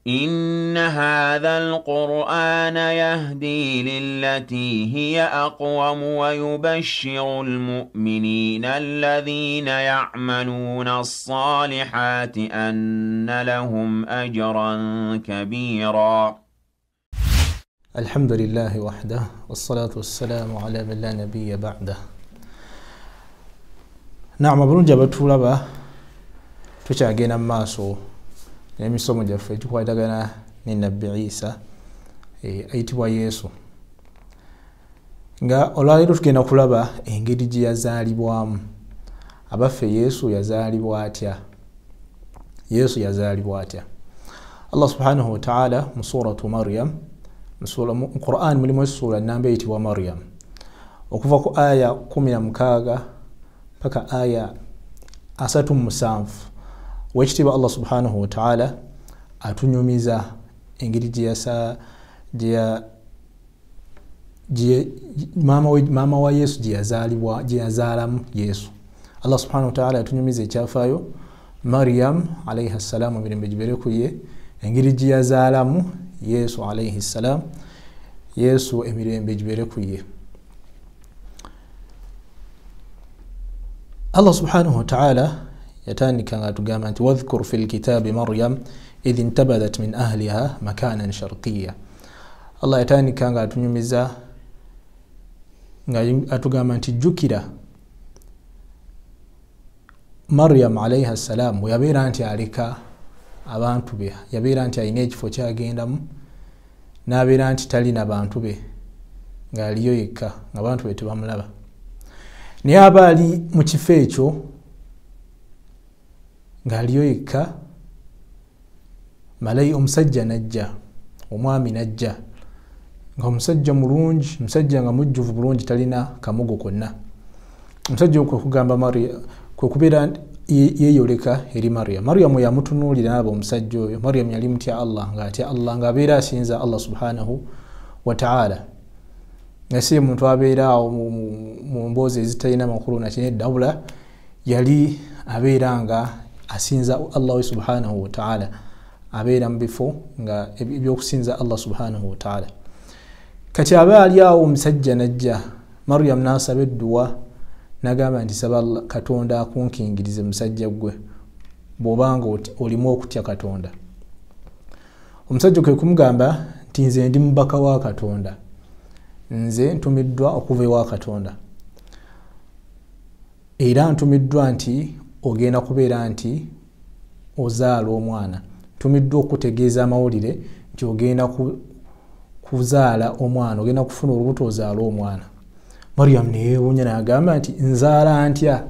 إن هذا القرآن يهدي للتي هي أقوم ويبشر المؤمنين الذين يعملون الصالحات أن لهم أجرا كبيرا. الحمد لله وحده، والصلاة والسلام على من لا نبي بعده. نعم، bulungi abatulaba, tukyagenda mu maaso n'emisomo gyaffe egikwatagana ne Nabbi Isa ayitibwa Yesu, nga olwaleero tugenda kulaba engeri gye yazaalibwamu. Abaffe, Yesu yazaalibwa atya? Yesu yazaalibwa atya? Allah subhanahu wa ta'ala mu suratu Maryam, mu Quran mulimu essuula nnamba eyitibwa Maryam, okuva ku aya 16 paka aya 37. Wekitiibwa Allah subhanahu wa ta'ala atunyumiza engeri gye maama wa Yesu gye yazaalibwa, gye yazaalamu Yesu. Allah subhanahu wa ta'ala atunyumiza ekyafaayo Maryam alayhi ssalamu, emirembe gibeere ku ye, engeri gye yazaalamu Yesu alayhi ssalam, Yesu emirembe gibeere ku ye. Allah subhanahu wa ta'ala yatandika nga atugamba nti wadhkur fi lkitabi Maryam idh intabadat min ahliha makanan sharqiya. Allah yatandika nga atunyumiza nga atugamba nti jjukira Maryam alayha ssalam bwe yabeera nti aleka abantu be, yabeera nti alina ekifo kyagendamu, n'abeera nti talina bantu be, ng'aliyo yekka, ng'abantu be tebamulaba. Naye aba ali mu kifo ekyo ng'aliyo yekka, malayi omusajja n'ajja, omwami n'ajja, nga omusajja mulungi, omusajja nga mujjuvu bulungi, talina kamogo konna. Omusajja okwo kugamba Maria, kwe kubeera yeeyoleka eri Maryam. Maryam yamutunuulira n'aba omusajja oyo. Maryam yali mutya Allah, ng'atya Allah, ng'abeera asinza Allah subhanahu wa ta'ala, nga si muntu abeera awo mu mboozi ezitalina makulu nakinedda, wabula yali abeera nga asinza Allah subhanahu wa ta'ala, abeera mu bifo nga ebyokusinza Allah subhanahu wa ta'ala. Kati aba ali awo omusajja n'ajja, Maryam n'asaba edduwa n'agamba nti saba Katonda akunkingirize musajja ggwe bw'obanga olimu okutya Katonda. Omusajja kwe kumugamba nti nze ndi mubaka wa Katonda, nze ntumiddwa okuva ewa Katonda, era ntumiddwa nti ogenda kubeera nti ozaala omwana, ntumiddwa okutegeeza amawulire nti ogenda kuzaala omwana, ogenda kufuna olubuto ozaala omwana. Maryam neyeewuunya n'agamba nti nzaala ntya?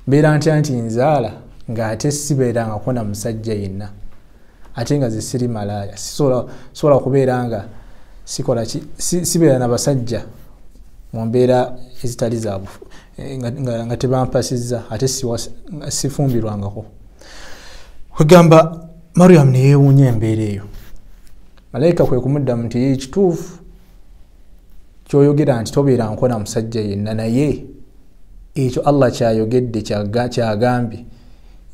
Mbeera ntya nti nzaala ng'ate sibeerangako na musajja yenna, ate nga ze siri malaaya, sisobola kubeera nga sikola ki, sibeera na basajja mu mbeera ezitali za nga tebampasizza, ate sifumbirwangako. Kwegamba Maryam neyeewuunya embeera eyo. Malayika kwe kumuddamu nti kituufu kyoyogera nti tobeera nkona musajja yenna, naye ekyo Allah kyayogedde kyagambye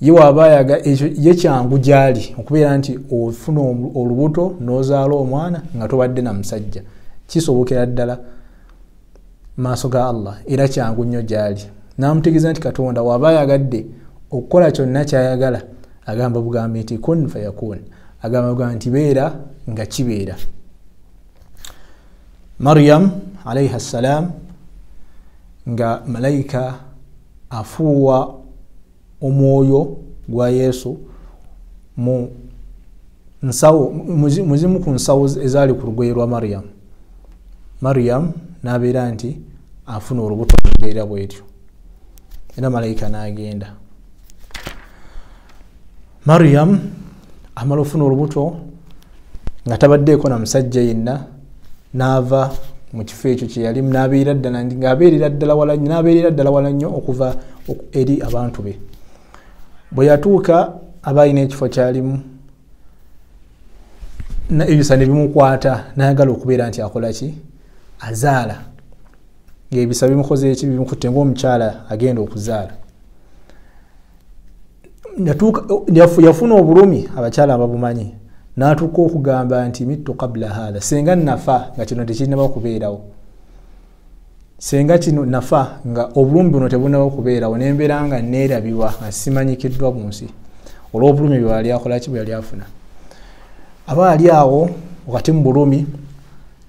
ye waaba ekyo ye kyangu gy'ali okubeera nti ofuna olubuto n'ozaala omwana nga tobadde na musajja, kisobokera ddala maaso ga Allah, era kyangu nnyo gy'ali. N'amutegeeza nti Katonda waaba ayagadde okukola kyonna ky'ayagala agamba bugambi nti kun fayakun, agamba bugambi nti beera nga kibeera. Maryam alayha ssalam nga malayika afuuwa omwoyo gwa Yesu mu nsawo, muzimu ku nsawo ezaali ku lugoye lwa Maryam. Maryam n'abeera nti afuna olubuto mbeera bwetyo, era malayika n'agenda. Maryam amala ofuna olubuto nga tabaddeeko na musajja yenna, n'ava mu kifo ekyo kye yalimu n'abeera ddala, ng'abeerera ddala wala nnyo, n'abeerera ddala wala nnyo okuva eri abantu be. Bwe yatuuka aba alina ekifo ky'alimu, ebisa ne bimukwata, n'ayagala okubeera nti akola ki? Azaala. Ng'ebisa bimukoze eki? Bimukutte ng'omukyala agenda okuzaala. Yafuna obulumi, abakyala ababumanyi. N'atuuka okugamba nti mittu qabla hatha, senga nafa nga kino tekirinaba kubeerawo, senga kino nafa nga obulumi buno tebunaba kubeerawo, nembeera nga neerabibwa nga simanyikiddwa mu nsi olw'obulumi bwe yali akola ki, bwe yali afuna. Aba ali awo wakati mu bulumi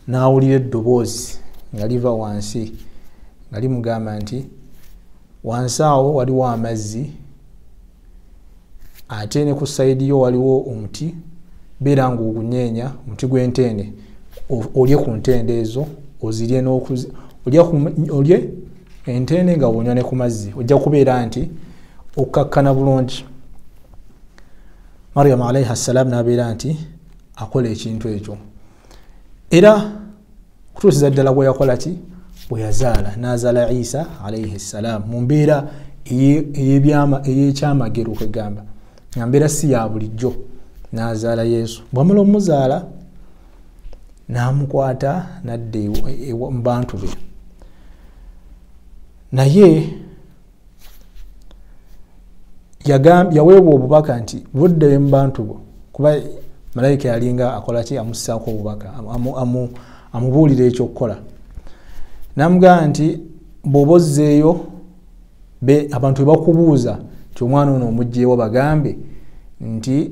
n'awulira eddoboozi nga liva wansi nga limugamba nti wansi awo waliwo amazzi, ate ne ku sayidi yo waliwo omuti, beera ng'ogunyeenya omuti gw'entende, olye ku ntende ezo, ozirye olye entende nga wonywa ne ku mazzi, ojja kubeera nti okkakkana bulungi. Mariam alayha salam n'abeera nti akola ekintu ekyo, era kutuusiza ddala bwe yakola ki, bwe yazaala, n'azaala Isa alayhi salam mu mbeera ey'ekyamagero, kwegamba nga mbeera si ya bulijjo. N'azaala Yesu, bw'amala omuzaala n'amukwata n'adda mu bantu be. Naye yaweebwa obubaka nti buddeyo mu bantu bo, kuba malayika yalinga akola ki, amussaako obubaka, amubuulira ekyokukola. N'amugamba nti bw'oba ozzeeyo abantu bwe bakubuuza nti omwana ono omuggyeewo, bagambe nti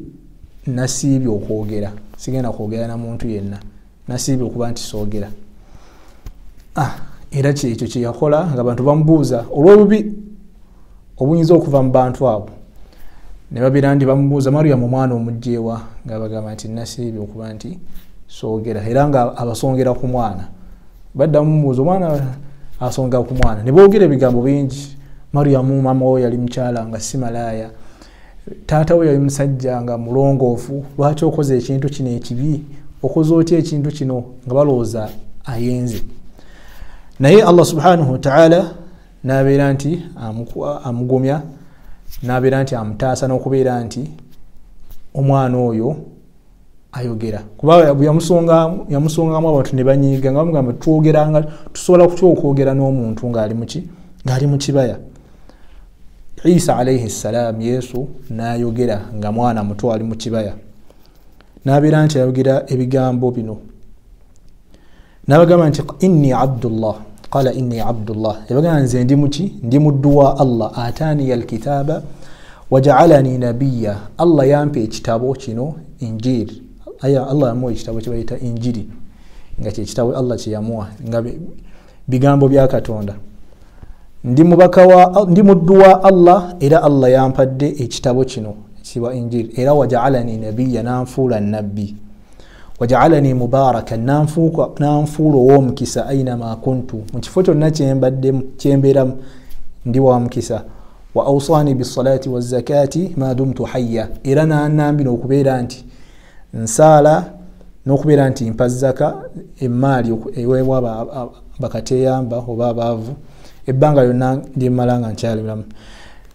nasiibye okwogera, sigenda kwogera na muntu yenna, nasiibye okuba nti soogera. Era ekyo kye yakola nga abantu bamubuuza olw'obubi obuyinza okuva mu bantu abo, ne babeera nti bamubuuza Mariam omwana omuggyeewa, nga bagamba nti nasiibye okuba nti soogera, era nga abasongera ku mwana, baddamu mumubuuza omwana asonga ku mwana, ne boogera ebigambo bingi. Mariam maama we yali mukyala nga si malaaya, taata we yali musajja nga mulongoofu, lwaki okoze ekintu kino ekibi, okoze otya ekintu kino, nga balowooza ayenze. Naye Allah subhanahu wa ta'ala n'abeera nti amugumya, n'abeera nti amutaasa n'okubeera nti omwana oyo ayogera, kuba yamusongamu abantu ne banyiiga nga bamugamba twogeranga, tusobola kutya okwogera n'omuntu ng'ali mu kibaya. Isa alayhi salam, Yesu n'ayogera nga mwana muto ali mu kibaya, n'abeera nti ayogera ebigambo bino, n'abagamba nti inni abdullah, qala inni abdullah, yabagamba nze ndi muki, ndi muddu wa Allah, ataniya alkitaba waja'alani nabiyya, Allah yampa ekitabo kino Injili. Aya Allah yamuwa ekitabo kye bayita Injili, nga kye kitabo Allah kye yamuwa nga bigambo bya Katonda. Ndi mubaka wa, ndi muddu wa Allah, era Allah yampadde ekitabo kino ekitibwa Injili, era waja'alani nabiyya, nanfuula nabbi, waja'alani mubarakan, nanfuula ow'omukisa, ainama kuntu, mu kifo kyonna kyembaddemu kyembeeramu ndi wa mukisa, wa awsani bisalati wazakati ma dumtu hayya, era n'annambira okubeera nti nsaala n'okubeera nti mpa zaka, emmaali eweebwa bakateyamba oba abaavu, ebbanga lyonna lyemmala nga nkyali mulamu.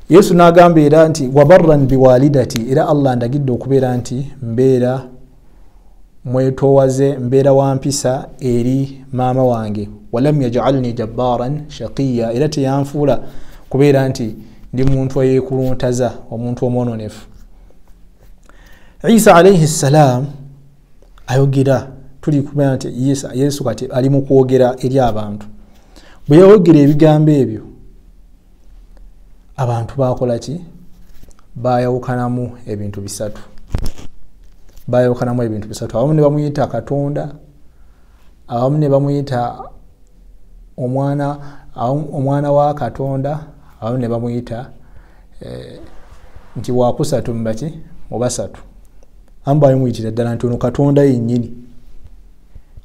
Yesu n'agamba era nti wabarran biwalidati, era Allah ndagidde okubeera nti mbeera mwetoowaze, mbeera wa mpisa eri maama wange, walam yajalni jabbaran shaqiya, era teyanfuula kubeera nti ndi muntu eyeekuluntaza, omuntu omwononefu. Isa alayhi salam ayogera, tuli kumanya nti Yesu kati ali mu kwogera eri abantu. Bwe yayogera ebigambo ebyo abantu baakola ki? Baayawukanamu ebintu bisatu. Baayawukanamu ebintu bisatu. Abamu ne bamuyita Katonda, abamu ne bamuyita omwana wa Katonda, abamu ne bamuyita nti wakusatu mubaki mu basatu. Abamu bamuyitira ddala nti ono Katonda yennyini,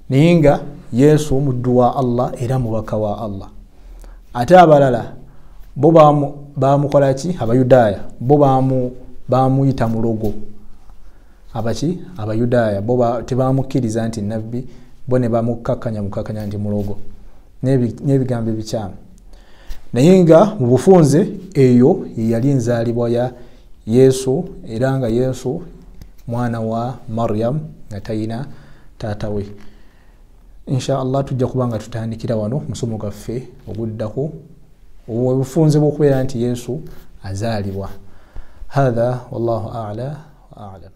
naye nga Yesu muddu wa Allah era mubaka wa Allah. Ate abalala bo bamukola ki? Abayudaaya bo bamuyita mulogo. Abaki? Abayudaaya bo tebamukkiriza nti nabbi, bo ne bamukakkanya mukakkanya nti mulogo n'ebigambo ebikyamu. Naye nga mu bufunze eyo ye yali enzaalibwa ya Yesu, era nga Yesu mwana wa Mariam nga talina taata we. Insha Allah tujja kuba nga tutandikira wano musomo gwaffe oguddako obufunze bw'okubeera nti Yesu azaalibwa. Hatha wallahu a'la wa a'lam.